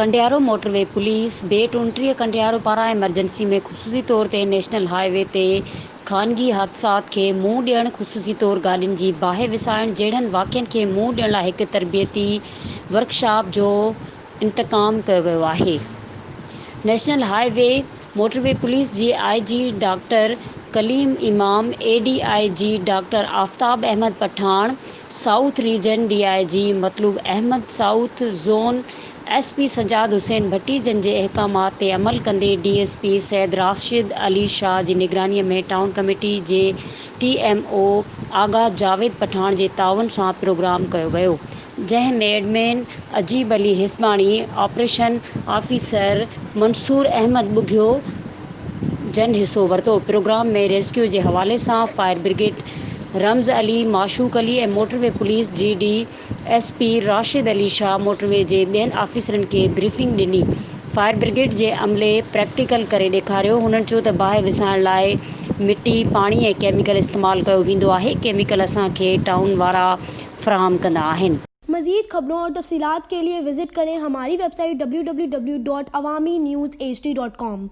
Kandiaro motorway police beat 29 Kandiaro پاران emergency ۾ خصوصي طور تي نيشنل هاء وي تي خانگي حادثات کي منهن ڏيڻ خصوصي طور گاڏين جي باهه وسائڻ جهڙن واقعن کي منهن ڏيڻ لاء هڪ تربيتي ورڪشاپ جو انتقام ڪيو ويو آهي. National high V motor way police جي I G doctor Kaleem Imam, A D I G doctor Aftab Ahmed Pathan, south region D I G Matloob Ahmed, south zone S P Sajjad Hussain Bhatti جن جي احڪامات تي عمل ڪندي D S P Syed Rashid Ali Shah جي نگراني ۾ town committee جي T M O Agha Javed Pathan جي تعاون سان پروگرام ڪيو ويو جنهن ۾ admin Ajeeb Ali Hisbani, operation officer Mansoor Ahmed Bughio جن حصو ورتو. پروگرام ۾ ريسڪيو جي حوالي سان fire brigade Ramz Ali, Mashooq Ali ۽ motorway police جي D S P Rashid Ali Shah motorway جي ٻين آفيسرن کي بريفنگ ڏني. فائر برگيڊ جي عملي پريڪٽيڪل ڪري ڏيکاريو. هنن چيو ته باهه وسائڻ لاء مٽي، پاڻي ۽ ڪيميڪل استعمال ڪيو ويندو آهي، ڪيميڪل اسان کي ٽائون وارا فراهم ڪندا آهن. مزيد خبرون اور تفصيلات ڪي ليي وزٽ ڪرين هماري web site www.awamiNewsHD.com.